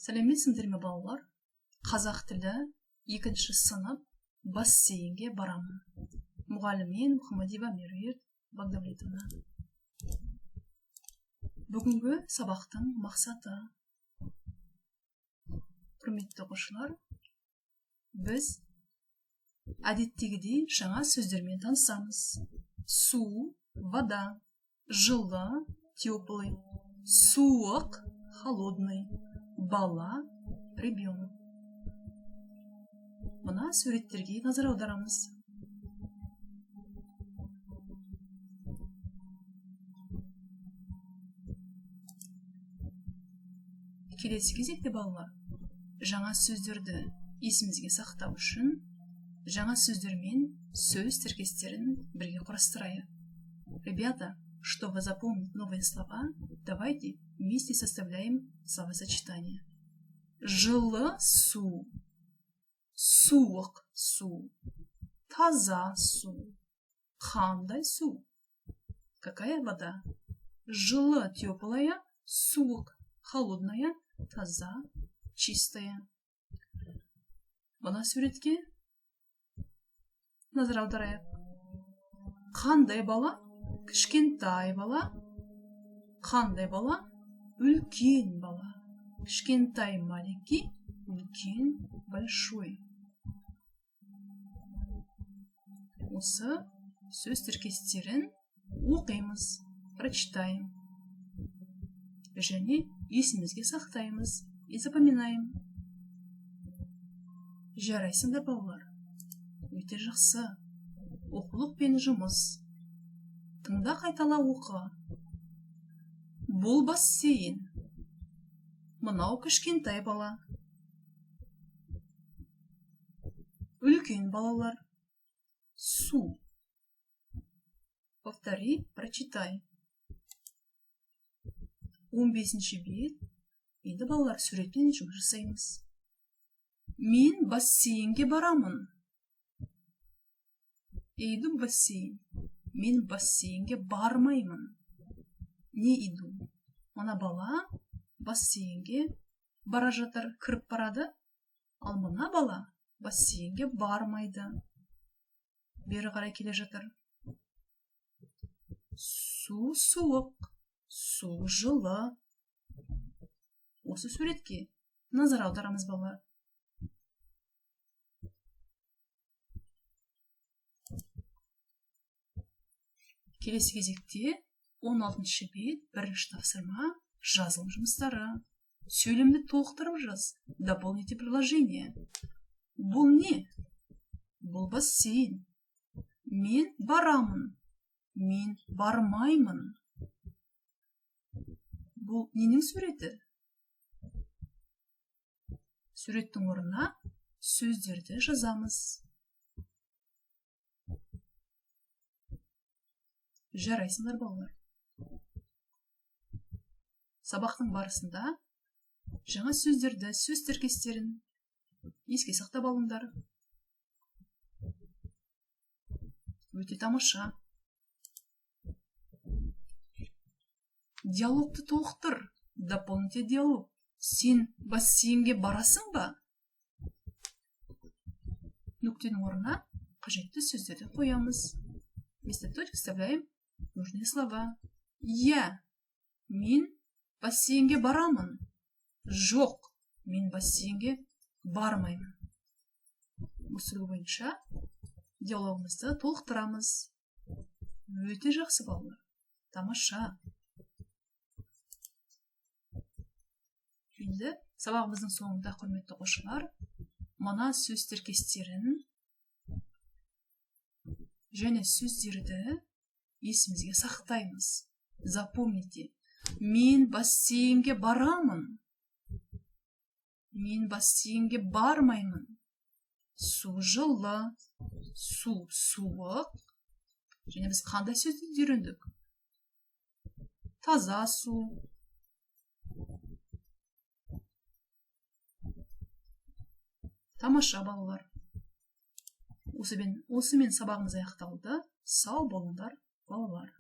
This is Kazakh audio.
Сәлеметсіңдер ме, балалар? Қазақ тілі, екінші сынып, бассейнге барамын. Мұғаліммен Мұхамадиева Меруерт Багдавлетовна. Бүгінгі сабақтың мақсаты. Құрметті оқушылар, біз әдеттегідей жаңа сөздермен танысамыз. Су, вода, жылы, теплый, суық, холодный, бала, ребенок. Мына суреттерге назар аударамыз. Келесі кезекте, балалар, жаңа сөздерді есімізге сақтау үшін жаңа сөздермен сөз тіркестерін бірге құрастырайық. Ребята, чтобы запомнить новые слова, давайте вместе составляем словосочетание. Жылы су, суық су, таза су, қандай су? Какая вода? Жылы — теплая, суық — холодная, таза — чистая. Мына суретке назар аударайық. Қандай бала? Кішкентай бала. Қандай бала? Үлкен бала. Кішкентай — маленький, үлкен — большой. Осы сөз тіркестерін оқимыз, прочитаем. Және есімізге сақтаймыз и запоминаем. Жарайсыңдар, балалар. Өте жақсы. Оқулық пен жұмыс. Тыңда, қайтала, оқы. Бұл бассейн. Мынау кішкентай бала. Үлкен балалар. Су. Повтори, прочитай. 15 бет. Енді, балалар, суретпен жұмыс жасаймыз. Мен бассейнге барамын. Я иду в бассейн. Мен бассейнге бармаймын. Не иду. Мына бала бассейнге бара жатыр, кіріп барады. Ал мына бала бассейнге бармайды. Бері қарай келе жатыр. Су суық, су жылы. Осы суретке назар аударамыз, балалар. Келесі кезекте 16 бет, бірінші тапсырма, жазылым жұмыстары. Сөйлемді толықтырып жаз. Дополните предложение. Бұл не? Бұл бассейн. Мен барамын. Мен бармаймын. Бұл ненің суреті? Суреттің орнына сөздерді жазамыз. Жарайсыңдар, балалар. Сабақтың барысында жаңа сөздерді, сөз тіркестерін еске сақтап алыңдар. Өте тамаша. Диалогты толықтыр. Дополните диалог. Сен бассейнге барасың ба? Нүктенің орнына қажетті сөздерді қоямыз. Вместо точки вставляем нужные слова. Иә, мен бассейнге барамын. Жоқ, мен бассейнге бармаймын. Осы үлгі бойынша диалогымызды толықтырамыз. Өте жақсы, балалар. Тамаша. Енді сабағымыздың соңында, құрметті оқушылар, мына сөз тіркестерін және сөздерді есімізге сақтаймыз. Запомните. Мен бассейнге барамын. Мен бассейнге бармаймын. Су жылы, су суық. Және біз қандай сөзді үйрендік? Таза су. Тамаша, балалар. Осымен сабағымыз аяқталды. Сау болыңдар, балалар.